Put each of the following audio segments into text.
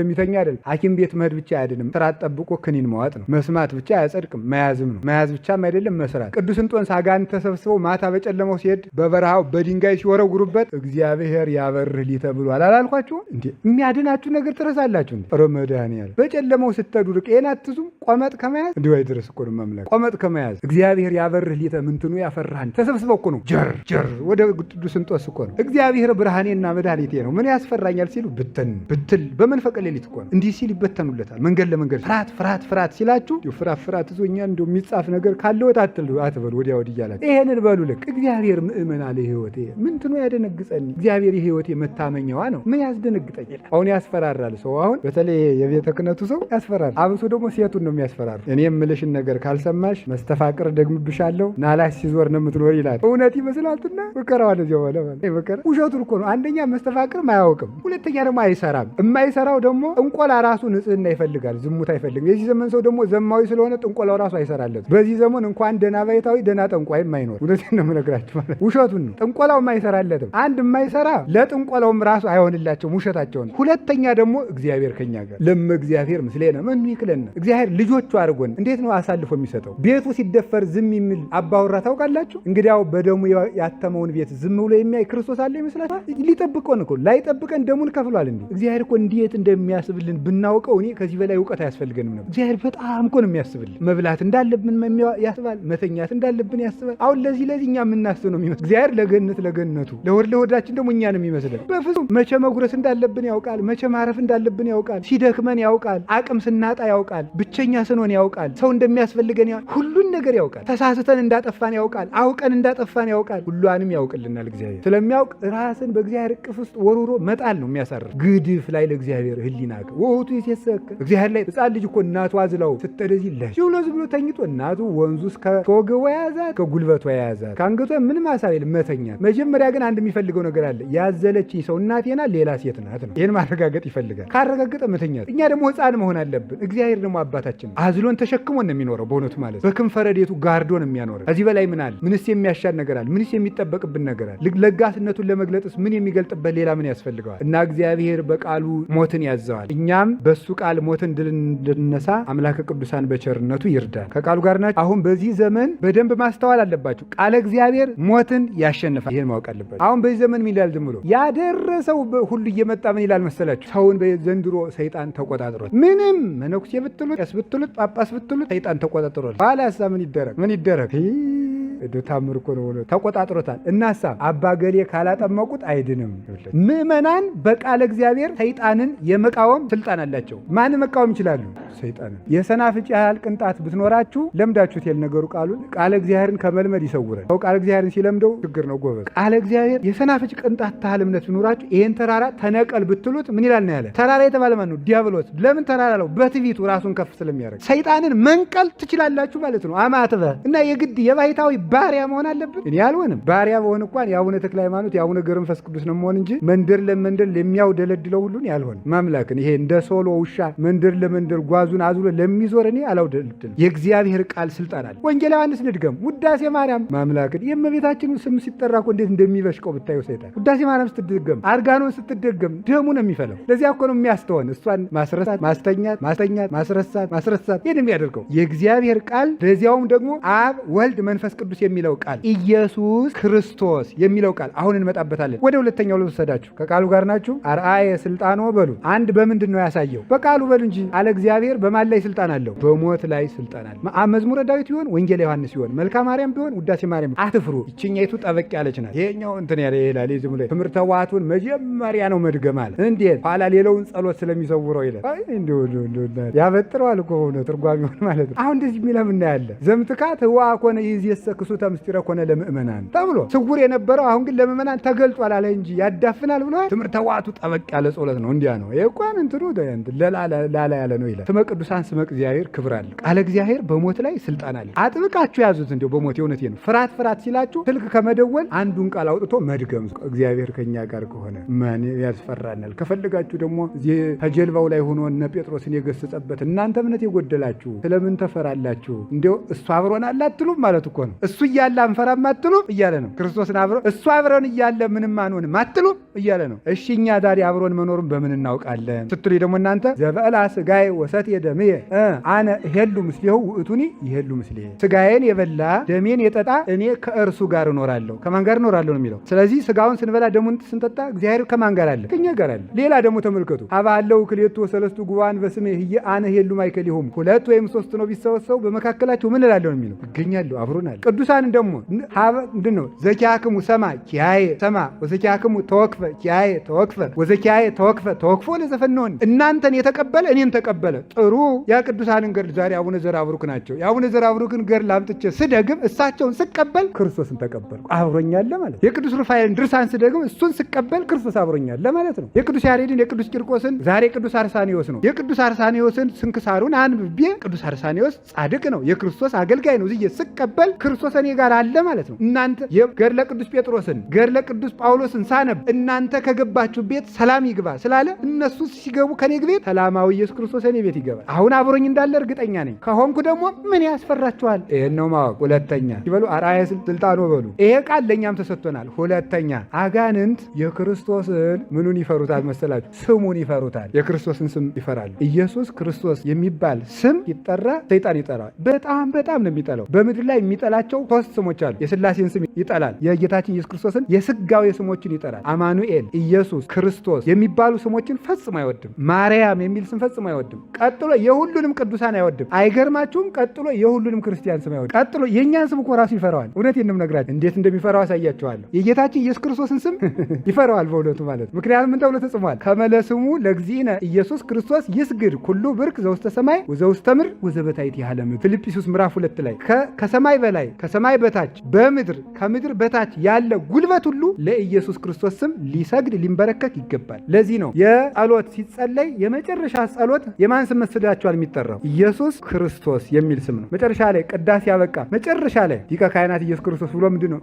የሚተኛ አይደለም። ሐኪም ቤት መሄድ ብቻ አያድንም። ስርዓት ጠብቆ ክኒን መዋጥ ነው። መስማት ብቻ አያጸድቅም፣ መያዝም ነው። መያዝ ብቻም አይደለም መስራት። ቅዱስ እንጦንስ አጋንንት ተሰብስበው ማታ በጨለማው ሲሄድ በበረሃው በድንጋይ ሲወረውሩበት እግዚአብሔር ያበርህ ሊተ ብሏል። አላልኳችሁም እንዴ? የሚያድናችሁ ነገር ትረሳላችሁ እንዴ? ኧረ መድኃኒዓለም በጨለማው ስትሄዱ ርቄን አትዙም። ቆመጥ ከመያዝ እንዲሁ አይድረስ እኮ ነው መምለክ። ቆመጥ ከመያዝ እግዚአብሔር ያበርህ ሊተ ምንትኑ ያፈራህን ተሰብስበው እኮ ነው ጀር ጀር ወደ ቅዱስ እንጦንስ እኮ ነው። እግዚአብሔር ብርሃኔና መድኃኒቴ ነው ምን ያስፈራኛል ሲሉ ብትን ብትል በመንፈቀ ሌሊት እኮ ነው። እንዲህ ሲል ይበተኑለታል። መንገድ ለመንገድ ፍርሃት ፍርሃት ፍርሃት ሲላችሁ ፍርሃት ፍርሃት ይዞኛል እንደው የሚጻፍ ነገር ካለወት አትበሉ ወዲያ ወዲህ እያላችሁ ይሄንን በሉ። ልክ እግዚአብሔር ምእመን አለ ህይወቴ ምንትኑ ያደነግጸኒ እግዚአብሔር የህይወቴ መታመኛዋ ነው ምን ያስደነግጠኝ? አሁን ያስፈራራል ሰው። አሁን በተለይ የቤተ ክህነቱ ሰው ያስፈራራል። አብሶ ደግሞ ሴቱን ነው የሚያስፈራሩ። እኔ የምልሽን ነገር ካልሰማሽ መስተፋቅር ደግምብሻለሁ ናላሽ ሲዞር ነው የምትኖር ይላል። እውነት ይመስላልና መከራዋን እዚያው በለ መከራ ውሸቱን እኮ ነው። አንደኛ መስተፋቅርም አያውቅም፣ ሁለተኛ ደግሞ አይሰራም። የማይሰራው ደግሞ ጥንቆላ ራሱ ንጽህና ይፈልጋል፣ ዝሙት አይፈልግም። የዚህ ዘመን ሰው ደግሞ ዘማዊ ስለሆነ ጥንቆላው ራሱ አይሰራለትም። በዚህ ዘመን እንኳን ደህና ባይታዊ ደህና ጠንቋይም አይኖር። እውነቴን ነው የምነግራችሁ ማለት ውሸቱን ነው። ጥንቆላውም አይሰራለትም። አንድ የማይሰራ ለጥንቆላውም ራሱ አይሆንላቸውም፣ ውሸታቸውን። ሁለተኛ ደግሞ እግዚአብሔር ከኛ ጋር ለመ እግዚአብሔር ምስሌነ መኑ ይክለነ። እግዚአብሔር ልጆቹ አድርጎን እንዴት ነው አሳልፎ የሚሰጠው? ቤቱ ሲደፈር ዝም የሚል አባወራ ታውቃላችሁ? እንግዲያው በደሙ ያተመውን ቤት ዝም ብሎ የሚያይ ክርስቶስ አለ ይመስላችኋል? ሊጠብቀን እኮ ላይጠብቀን ደሙን ከፍሏል። እንዴ እግዚአብሔር እኮ እንዴት እንደሚያስብልን ብናውቀው እኔ ከዚህ በላይ እውቀት አያስፈልገንም ነበር። እግዚአብሔር በጣም እኮ ነው የሚያስብልን። መብላት እንዳለብን ያስባል፣ መተኛት እንዳለብን ያስባል። አሁን ለዚህ ለዚህ እኛ የምናስብ ነው የሚመስል። እግዚአብሔር ለገነት ለገነቱ ለሆድ ለሆዳችን ደግሞ እኛ ነው የሚመስለን። በፍጹም መቼ መጉረስ እንዳለብን ያውቃል። መቼ ማረፍ እንዳለብን ያውቃል። ሲደክመን ያውቃል። አቅም ስናጣ ያውቃል። ብቸኛ ስንሆን ያውቃል። ሰው እንደሚያስፈልገን ሁሉን ነገር ያውቃል። ተሳስተን እንዳጠፋን ያውቃል። አውቀን እንዳጠፋን ያውቃል። ሁሏንም ያውቅልናል። እግዚአብሔር ስለሚያውቅ ራስን በእግዚአብሔር እቅፍ ውስጥ ወርውሮ መጣል ነው የሚያሳርፍ። ግድፍ ላይ ለእግዚአብሔር ሕሊና ውእቱ ይሴሰከ እግዚአብሔር ላይ ሕፃን ልጅ እኮ እናቱ አዝላው ስትደዚህ ለሽ ብሎ ዝም ብሎ ተኝቶ እናቱ ወንዙ እስከ ከወገቧ የያዛት ከጉልበቷ የያዛት ከአንገቷ ምንም ሀሳብ የለም መተኛት። መጀመሪያ ግን አንድ የሚፈልገው ነገር አለ። ያዘለችኝ ሰው እናቴ ናት፣ ሌላ ሴት ናት ነው። ይህን ማረጋገጥ ይፈልጋል። ካረጋገጠ መተኛት። እኛ ደግሞ ሕፃን መሆን አለብን። እግዚአብሔር ደግሞ አባታችን አዝሎን ተሸክሞ ነው የሚኖረው። በእውነቱ ማለት በክንፈ ረድኤቱ ጋርዶ ነው የሚያኖረው። ከዚህ በላይ ምን አለ? ምንስ የሚያሻል ነገር አለ? ምንስ የሚጠበቅብን ነገር አለ? ለጋስነቱን ለመግለጥስ ምን የሚገልጥበት ሌላ ምን ያስፈልገዋል? እና እግዚአብሔር በቃሉ ሞትን ያዘዋል። እኛም በሱ ቃል ሞትን ድል እንድንነሳ አምላከ ቅዱሳን በቸርነቱ ይርዳል። ከቃሉ ጋር ናቸው። አሁን በዚህ ዘመን በደንብ ማስተዋል አለባቸው። ቃለ እግዚአብሔር ሞትን ያሸንፋል። ይሄን ማወቅ አለባቸው። አሁን በዚህ ዘመን ምን ይላል? ዝም ብሎ ያደረሰው ሁሉ እየመጣ ምን ይላል መሰላችሁ? ሰውን ዘንድሮ ሰይጣን ተቆጣጥሮት ምንም መነኩሴ ብትሉት፣ ቄስ ብትሉት፣ ጳጳስ ብትሉት ሰይጣን ተቆጣጥሮት ባላሳ ምን ይደረግ ምን ይደረግ? ታምር እኮ ነው። ተቆጣጥሮታል። እናሳ አባ ገሌ ካላጠመቁት አይድንም። ምዕመናን በቃለ እግዚአብሔር ሰይጣንን የመቃወም ስልጣን አላቸው። ማን መቃወም ይችላሉ? ሰይጣንን። የሰናፍጭ ያህል ቅንጣት ብትኖራችሁ ለምዳችሁት የል ነገሩ ቃሉን ቃለ እግዚአብሔርን ከመልመድ ይሰውራል። ሰው ቃለ እግዚአብሔርን ሲለምደው ችግር ነው ጎበዝ። ቃለ እግዚአብሔር የሰናፍጭ ቅንጣት ታህል እምነት ቢኖራችሁ ይሄን ተራራ ተነቀል ብትሉት ምን ይላል ነው ያለ። ተራራ የተባለ ማን ነው? ዲያብሎስ። ለምን ተራራ አለው? በትዕቢቱ ራሱን ከፍ ስለሚያደርግ። ሰይጣንን መንቀል ትችላላችሁ ማለት ነው። አማትበ እና የግድ የባሕታዊ ባሪያ መሆን አለብን? እኔ አልሆንም። ባሪያ በሆን እንኳን የአቡነ ተክለ ሃይማኖት የአቡነ ገብረ መንፈስ ቅዱስ ነው መሆን እንጂ መንደር ለመንደር ለሚያውደለድለው ሁሉን ያልሆን ማምላክን ይሄ እንደ ሶሎ ውሻ መንደር ለመንደር ጓዙን አዝሎ ለሚዞር እኔ አላውደለድልም። የእግዚአብሔር ቃል ስልጣን አለ። ወንጌል ዮሐንስ ንድገም። ውዳሴ ማርያም ማምላክን የእመቤታችን ስም ሲጠራ እኮ እንዴት እንደሚበሽቀው ብታዩ ሰይጣን። ውዳሴ ማርያም ስትደገም፣ አርጋኖን ስትደገም ደሙ ነው የሚፈለው። ለዚያ እኮ ነው የሚያስተወን እሷን ማስረሳት፣ ማስተኛት፣ ማስተኛት፣ ማስረሳት፣ ማስረሳት ይህን የሚያደርገው የእግዚአብሔር ቃል። ለዚያውም ደግሞ አብ ወልድ መንፈስ ቅዱስ የሚለው ቃል ኢየሱስ ክርስቶስ የሚለው ቃል አሁን እንመጣበታለን። ወደ ሁለተኛው ልውሰዳችሁ። ከቃሉ ጋር ናችሁ። አርአየ ስልጣኖ በሉ። አንድ በምንድን ነው ያሳየው? በቃሉ በሉ እንጂ። አለ እግዚአብሔር በማን ላይ ስልጣን አለው? በሞት ላይ ስልጣን አለ። መዝሙረ ዳዊት ቢሆን ወንጌል ዮሐንስ ቢሆን መልካ ማርያም ቢሆን ውዳሴ ማርያም አትፍሩ። ይችኛይቱ ጠበቅ ያለች ናት። ይሄኛው እንትን ያለ ይላል። ዝም ብሎ ትምህርተ ዋቱን መጀመሪያ ነው መድገም አለ። እንዴት ኋላ ሌላውን ጸሎት ስለሚሰውረው ይላል። አይ እንደው ያበጥረዋል እኮ ሆነ ትርጓሜውን ማለት ነው። አሁን እንደዚህ የሚለም እናያለን። ዘምትካት ህዋ ኮነ ይእዜሰ ክሱተ ምስጢረ ኮነ ለምእመናን ተብሎ ስውር የነበረው አሁን ግን ለምእመናን ተገልጧል አለ እንጂ ያዳፍናል ብሏል። ትምህርተ ዋቱ ጠበቅ ያለ ጸሎት ነው። እንዲያ ነው። ይሄ እንኳን እንትኑ ላላ ያለ ነው ይላል። ስመ ቅዱሳን ስመ እግዚአብሔር ክብር አለ። ቃለ እግዚአብሔር በሞት ላይ ስልጣን አለ። አጥብቃችሁ ያዙት። እንዲያው በሞት የእውነቴ ነው። ፍርሃት ፍርሃት ሲላችሁ ስልክ ከመደወል አንዱን ቃል አውጥቶ መድገም። እግዚአብሔር ከኛ ጋር ከሆነ ማን ያስፈራናል? ከፈለጋችሁ ደግሞ እዚህ ከጀልባው ላይ ሆኖ እነ ጴጥሮስን የገሰጸበት እናንተ እምነት የጎደላችሁ ስለምን ተፈራላችሁ? እንዲያው እሱ አብሮናል አትሉም ማለት እኮ ነው። እሱ እሱ እያለ አንፈራም አትሉም እያለ ነው። ክርስቶስን አብሮ እሱ አብረን እያለ ምንም አንሆንም አትሉም እያለ ነው። እሺ እኛ ዛሬ አብሮን መኖሩን በምን እናውቃለን ስትሉ ደግሞ እናንተ ዘበዕላ ሥጋዬ ወሰትየ ደምየ አነ እሄሉ ምስሌሁ ውእቱኒ ይሄሉ ምስሌ፣ ስጋዬን የበላ ደሜን የጠጣ እኔ ከእርሱ ጋር እኖራለሁ። ከማን ጋር እኖራለሁ ነው የሚለው። ስለዚህ ስጋውን ስንበላ ደሙን ስንጠጣ እግዚአብሔር ከማን ጋር አለ? ከኛ ጋር አለ። ሌላ ደግሞ ተመልከቱ። ኀበ ሀለዉ ክልኤቱ ወሠለስቱ ጉቡኣን በስምየ ህየ አነ እሄሉ ማእከሌሆሙ፣ ሁለት ወይም ሶስት ነው ቢሰበሰቡ በመካከላቸው ምን እላለሁ ነው የሚለው፣ እገኛለሁ፣ አብሮን አለ። ቅዱሳን ደግሞ ምንድን ነው ዘኪያክሙ ሰምዐ ኪያየ ሰምዐ ወዘኪያክሙ ተወክፈ ኪያየ ተወክፈ ወዘኪያየ ተወክፈ ተወክፎ ለዘፈነወኒ፣ እናንተን የተቀበለ እኔን ተቀበለ። ጥሩ ያ ቅዱሳንን ገድል ዛሬ አቡነ ዘርአብሩክ ናቸው። የአቡነ ዘርአብሩክን ገድል አምጥቼ ስደግም እሳቸውን ስቀበል ክርስቶስን ተቀበልኩ፣ አብሮኛል ማለት። የቅዱስ ሩፋኤልን ድርሳን ስደግም እሱን ስቀበል ክርስቶስ አብሮኛል ማለት ነው። የቅዱስ ያሬድን የቅዱስ ቂርቆስን ዛሬ ቅዱስ አርሳኔዎስ ነው። የቅዱስ አርሳኔዎስን ስንክሳሩን አንብቤ ቅዱስ አርሳኔዎስ ጻድቅ ነው፣ የክርስቶስ አገልጋይ ነው ብዬ ስቀበል ክርስቶስ እኔ ጋር አለ ማለት ነው። እናንተ ገድለ ቅዱስ ጴጥሮስን ገድለ ቅዱስ ጳውሎስን ሳነብ እናንተ ከገባችሁ ቤት ሰላም ይግባ ስላለ እነሱ ሲገቡ ከኔ ቤት ሰላማዊ ኢየሱስ ክርስቶስ እኔ ቤት ይገባል። አሁን አብሮኝ እንዳለ እርግጠኛ ነኝ። ከሆንኩ ደግሞ ምን ያስፈራችኋል? ይህን ነው ማወቅ። ሁለተኛ ይበሉ አርአየ ስልጣኑ በሉ። ይሄ ቃል ለእኛም ተሰጥቶናል። ሁለተኛ አጋንንት የክርስቶስን ምኑን ይፈሩታል መሰላችሁ? ስሙን ይፈሩታል። የክርስቶስን ስም ይፈራሉ። ኢየሱስ ክርስቶስ የሚባል ስም ይጠራ ሰይጣን ይጠራዋል። በጣም በጣም ነው የሚጠላው። በምድር ላይ የሚጠላቸው ሶስት ስሞች አሉ። የስላሴን ስም ይጠላል። የጌታችን ኢየሱስ ክርስቶስን የስጋዊ ስሞችን ይጠላል። አማኑኤል፣ ኢየሱስ ክርስቶስ የሚባሉ ስሞችን ፈጽሞ አይወድም። ማርያም የሚል ስም ፈጽሞ አይወድም። ቀጥሎ የሁሉንም ቅዱሳን አይወድም። አይገርማችሁም? ቀጥሎ የሁሉንም ክርስቲያን ስም አይወድም። ቀጥሎ የእኛን ስም እኮ ራሱ ይፈራዋል። እውነቴን ነው የምነግራችሁ። እንዴት እንደሚፈራው አሳያችኋለሁ። የጌታችን ኢየሱስ ክርስቶስን ስም ይፈራዋል በእውነቱ ማለት ምክንያቱም ምን ተብሎ ተጽፏል? ከመ ለስሙ ለእግዚእነ ኢየሱስ ክርስቶስ ይስግድ ኩሉ ብርክ ዘውስተ ሰማይ ወዘውስተ ምድር ወዘበታሕቲሃ ለምድር። ፊልጵስዩስ ምዕራፍ 2 ላይ ከሰማይ በላይ ከሰማይ በታች በምድር ከምድር በታች ያለ ጉልበት ሁሉ ለኢየሱስ ክርስቶስ ስም ሊሰግድ ሊንበረከክ ይገባል። ለዚህ ነው የጸሎት ሲጸለይ የመጨረሻ ጸሎት የማን ስም መስላችኋል የሚጠራው? ኢየሱስ ክርስቶስ የሚል ስም ነው። መጨረሻ ላይ ቅዳሴ ያበቃ መጨረሻ ላይ ሊቀ ካህናት ኢየሱስ ክርስቶስ ብሎ ምንድን ነው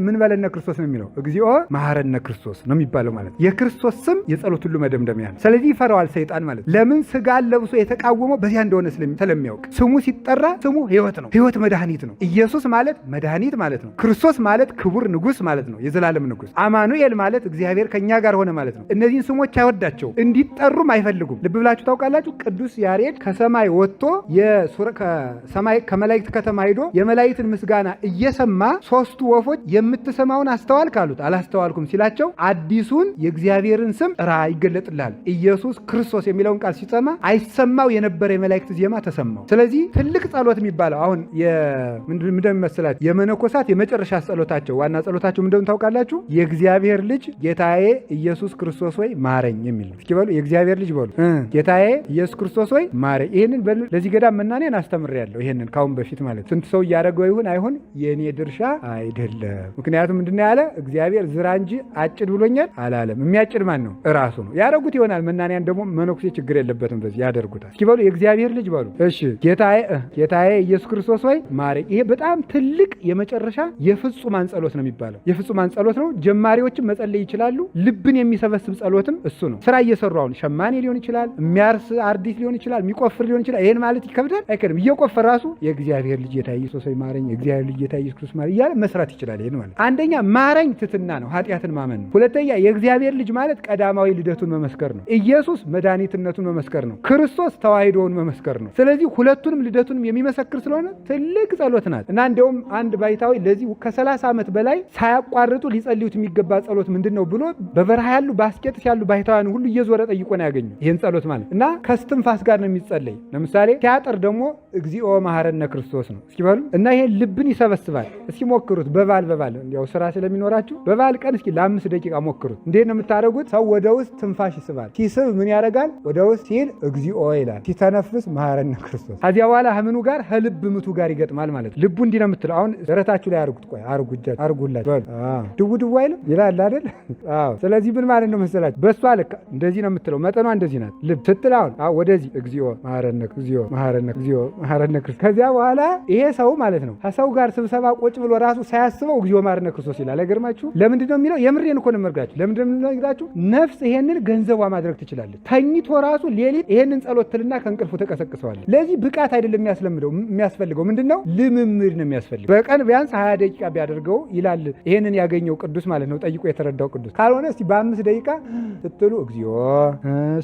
ምን በለነ ክርስቶስ ነው የሚለው? እግዚኦ መሐረነ ክርስቶስ ነው የሚባለው ማለት የክርስቶስ ስም የጸሎት ሁሉ መደምደሚያ ነው። ስለዚህ ይፈራዋል ሰይጣን ማለት ለምን ስጋን ለብሶ የተቃወመው በዚያ እንደሆነ ስለሚያውቅ ስሙ ሲጠራ ስሙ ሕይወት ነው። ሕይወት መድኃኒት ነው። ኢየሱስ ማለት መድኃኒት ማለት ነው። ክርስቶስ ማለት ክቡር ንጉሥ ማለት ነው። የዘላለም ንጉሥ። አማኑኤል ማለት እግዚአብሔር ከኛ ጋር ሆነ ማለት ነው። እነዚህን ስሞች አይወዳቸው እንዲጠሩም አይፈልጉም። ልብ ብላችሁ ታውቃላችሁ። ቅዱስ ያሬድ ከሰማይ ወጥቶ ከሰማይ ከመላእክት ከተማ ሄዶ የመላእክትን ምስጋና እየሰማ ሶስቱ ወፎች የምትሰማውን አስተዋልክ አሉት። አላስተዋልኩም ሲላቸው አዲሱን የእግዚአብሔርን ስም ጥራ ይገለጥልሃል። ኢየሱስ ክርስቶስ የሚለውን ቃል ሲሰማ አይሰማው የነበረ የመላእክት ዜማ ተሰማው። ስለዚህ ትልቅ ጸሎት የሚባለው አሁን ምንድን የሚመስላችሁ የመነኮሳት የመጨረሻ ጸሎታቸው ዋና ጸሎታቸው ምንድን ታውቃላችሁ? የእግዚአብሔር ልጅ ጌታዬ ኢየሱስ ክርስቶስ ወይ ማረኝ የሚል ነው። እስኪ በሉ የእግዚአብሔር ልጅ በሉ ጌታዬ ኢየሱስ ክርስቶስ ወይ ማረኝ። ይህንን ለዚህ ገዳም መናኔን አስተምሬያለሁ። ይህንን ካሁን በፊት ማለት ስንት ሰው እያደረገው ይሁን አይሁን የእኔ ድርሻ አይደለም። ምክንያቱም ምንድን ያለ እግዚአብሔር ዝራ እንጂ አጭድ ብሎኛል አላለም። የሚያጭድ ማን ነው? እራሱ ነው። ያደረጉት ይሆናል። መናንያን ደግሞ መነኩሴ ችግር የለበትም በዚህ ያደርጉታል። እስኪ በሉ የእግዚአብሔር ልጅ በሉ እሺ ጌታዬ ኢየሱስ ክርስቶስ ወይ ማረኝ። ይሄ በጣም ትልቅ የመጨረሻ የፍጹማን ጸሎት ነው የሚባለው። የፍጹማን ጸሎት ነው። ጀማሪዎችም መጸለይ ይችላሉ። ልብን የሚሰበስብ ጸሎትም እሱ ነው። ስራ እየሰሩ አሁን ሸማኔ ሊሆን ይችላል፣ የሚያርስ አርዲት ሊሆን ይችላል፣ የሚቆፍር ሊሆን ይችላል። ይሄን ማለት ይከብዳል አይከብድም። እየቆፈር ራሱ የእግዚአብሔር ልጅ ጌታዬ ኢየሱስ ሆይ ማረኝ፣ የእግዚአብሔር ልጅ ጌታዬ ኢየሱስ ክርስቶስ ማረኝ እያለ መስራት ይችላል። ይሄን ማለት አንደኛ ማረኝ ትትና ነው፣ ኃጢአትን ማመን ነው። ሁለተኛ የእግዚአብሔር ልጅ ማለት ቀዳማዊ ልደቱን መመስከር ነው። ኢየሱስ መድኃኒትነቱን መመስከር ነው። ክርስቶስ ተዋሕዶውን መመስከር ነው። ስለዚህ ሁለቱንም ልደቱንም የሚመሰክር ስለሆነ ትልቅ ጸሎት ናት እና እንዲያውም አንድ ባይታዊ ለዚህ ከ30 ዓመት በላይ ሳያቋርጡ ሊጸልዩት የሚገባ ጸሎት ምንድን ነው ብሎ በበረሃ ያሉ በአስቄጥስ ያሉ ባይታውያን ሁሉ እየዞረ ጠይቆ ነው ያገኘው ይህን ጸሎት ማለት እና ከስትንፋስ ጋር ነው የሚጸለይ። ለምሳሌ ሲያጥር ደግሞ እግዚኦ መሐረነ ክርስቶስ ነው እስኪ በሉ እና ይሄን ልብን ይሰበስባል። እስኪ ሞክሩት። በበዓል ያው ስራ ስለሚኖራችሁ በበዓል ቀን እስኪ ለ5 ደቂቃ ሞክሩት። እንዴት ነው የምታደርጉት? ሰው ወደ ውስጥ ትንፋሽ ይስባል። ሲስብ ምን ያደርጋል? ወደ ውስጥ ሲል እግዚኦ ይላል። ሲተነፍስ መሐረነ ክርስቶስ። ከዚያ በኋላ ህምኑ ጋር ከልብ ምቱ ጋር ይገጥማል ማለት ነው። ልቡ እንዲህ ነው የምትለው። አሁን ደረታችሁ ላይ አርጉት። ቆይ አርጉ፣ እጃችሁ አርጉላችሁ። ድው ድው አይልም ይላል አይደል? አዎ። ስለዚህ ምን ማለት ነው መሰላችሁ? በሷ ልክ እንደዚህ ነው የምትለው። መጠኗ እንደዚህ ናት። ልብ ስትል አሁን ወደዚህ እግዚኦ መሐረነ እግዚኦ መሐረነ እግዚኦ መሐረነ ክርስቶስ። ከዚያ በኋላ ይሄ ሰው ማለት ነው ከሰው ጋር ስብሰባ ቁጭ ብሎ ራሱ ሳያስበው እግዚኦ መሐረነ ክርስቶስ ይላል። አይገርማችሁ? ለምንድን ነው የሚለው? የምሬን እኮ ነው የምነግራችሁ። ለምንድን ነው የምነግራችሁ? ነፍስ ይሄንን ገንዘቧ ማድረግ ትችላለች። ተኝቶ ራሱ ሌሊት ይሄንን ጸሎት ትልና ከእንቅልፉ ተቀሰቅሰዋለች። ለዚህ ብቃት አይደለም የሚያስለምደው የሚያስፈልገው ምንድን ነው? ልምምድ ነው የሚያስፈልገው። አያስፈልግም። በቀን ቢያንስ 20 ደቂቃ ቢያደርገው ይላል። ይሄንን ያገኘው ቅዱስ ማለት ነው፣ ጠይቆ የተረዳው ቅዱስ። ካልሆነ እስቲ በ5 ደቂቃ ስትሉ እግዚኦ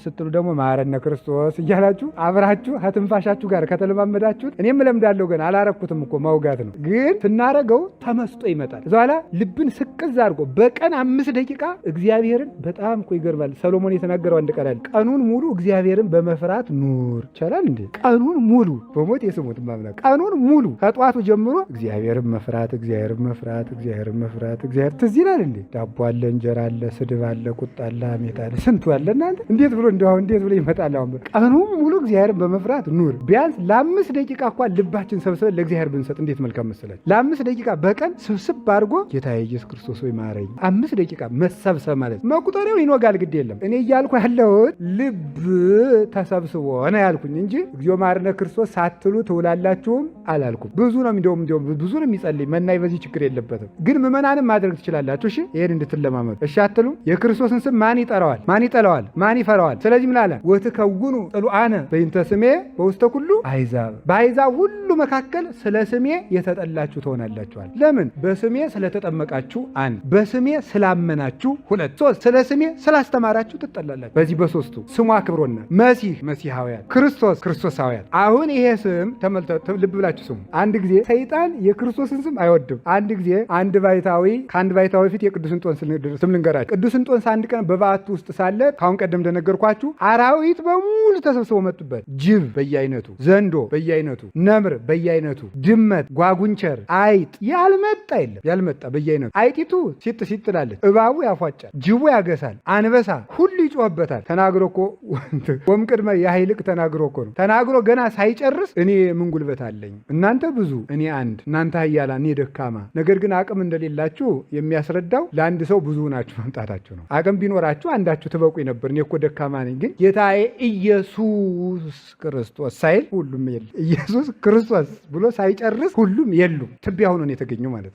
ስትሉ ደግሞ መሐረነ ክርስቶስ እያላችሁ አብራችሁ ከትንፋሻችሁ ጋር ከተለማመዳችሁት፣ እኔም እለምዳለሁ፣ ገና አላረኩትም እኮ ማውጋት ነው። ግን ስናረገው ተመስጦ ይመጣል። እዛ ኋላ ልብን ስቅዝ አድርጎ በቀን 5 ደቂቃ እግዚአብሔርን፣ በጣም እኮ ይገርማል። ሰሎሞን የተናገረው አንድ ቃል አለ። ቀኑን ሙሉ እግዚአብሔርን በመፍራት ኑር። ይቻላል እንዴ? ቀኑን ሙሉ በሞት የስሙት ማምላክ ቀኑን ሙሉ ከጠዋቱ ጀምሮ እግዚአብሔርን መፍራት፣ እግዚአብሔርን መፍራት፣ እግዚአብሔርን መፍራት፣ እግዚአብሔር ትዝ ይላል እንዴ? ዳቦ አለ፣ እንጀራ አለ፣ ስድብ አለ፣ ቁጣ አለ፣ ሐሜት አለ፣ ስንቱ አለ። እናንተ እንዴት ብሎ እንደው እንዴት ብሎ ይመጣል? አሁን ቀኑን ሙሉ እግዚአብሔርን በመፍራት ኑር። ቢያንስ ለ5 ደቂቃ እንኳን ልባችን ሰብስበን ለእግዚአብሔር ብንሰጥ እንዴት መልካም መሰላችሁ። ለ5 ደቂቃ በቀን ስብስብ አድርጎ ጌታ ኢየሱስ ክርስቶስ ወይ ማረኝ። 5 ደቂቃ መሰብሰብ ማለት መቁጠሪያው ይኖጋል፣ ግድ የለም። እኔ እያልኩ ያለሁት ልብ ተሰብስቦ ነው ያልኩኝ እንጂ እግዚኦ መሐረነ ክርስቶስ ሳትሉ ትውላላችሁም አላልኩም። ብዙ ነው፣ እንደውም ብዙ ነው የሚጸልይ መናኝ፣ በዚህ ችግር የለበትም። ግን ምእመናንም ማድረግ ትችላላችሁ። እሺ ይሄን እንድትለማመዱ እሺ አትሉም? የክርስቶስን ስም ማን ይጠራዋል? ማን ይጠላዋል? ማን ይፈራዋል? ስለዚህ ምን አለ? ወትከውኑ ጥሉአነ በይንተ ስሜ በውስተ ኩሉ አሕዛብ፣ በአሕዛብ ሁሉ መካከል ስለ ስሜ የተጠላችሁ ትሆናላችኋል። ለምን? በስሜ ስለተጠመቃችሁ አንድ፣ በስሜ ስላመናችሁ ሁለት፣ ሶስት፣ ስለ ስሜ ስላስተማራችሁ ትጠላላችሁ። በዚህ በሶስቱ ስሙ አክብሮናል። መሲህ መሲሐውያን፣ ክርስቶስ ክርስቶሳውያን። አሁን ይሄ ስም ልብ ብላችሁ ስሙ። አንድ ጊዜ ሰይጣን የክርስቶስን ስም አይወድም። አንድ ጊዜ አንድ ባይታዊ፣ ከአንድ ባይታዊ ፊት የቅዱስ እንጦንስ ስም ልንገራችሁ። ቅዱስ እንጦንስ አንድ ቀን በበዓቱ ውስጥ ሳለ ካሁን ቀደም እንደነገርኳችሁ አራዊት በሙሉ ተሰብስበው መጡበት። ጅብ በየአይነቱ፣ ዘንዶ በየአይነቱ፣ ነምር በየአይነቱ፣ ድመት፣ ጓጉንቸር፣ አይጥ ያልመጣ የለም። ያልመጣ በየአይነቱ። አይጢቱ ሲጥ ሲጥ ትላለች፣ እባቡ ያፏጫል፣ ጅቡ ያገሳል፣ አንበሳ ሁሉ ይጮህበታል። ተናግሮ እኮ ወምቅድመ ያህይልቅ ተናግሮ እኮ ነው። ተናግሮ ገና ሳይጨርስ እኔ ምን ጉልበት አለኝ? እናንተ ብዙ፣ እኔ አንድ፣ እናንተ ኃያላን፣ እኔ ደካማ። ነገር ግን አቅም እንደሌላችሁ የሚያስረዳው ለአንድ ሰው ብዙ ናችሁ መምጣታችሁ ነው። አቅም ቢኖራችሁ አንዳችሁ ትበቁኝ ነበር። እኔ እኮ ደካማ ነኝ። ግን ጌታዬ ኢየሱስ ክርስቶስ ሳይል ሁሉም የለም። ኢየሱስ ክርስቶስ ብሎ ሳይጨርስ ሁሉም የሉም። ትቢያ ሆኖ ነው የተገኘው ማለት ነው።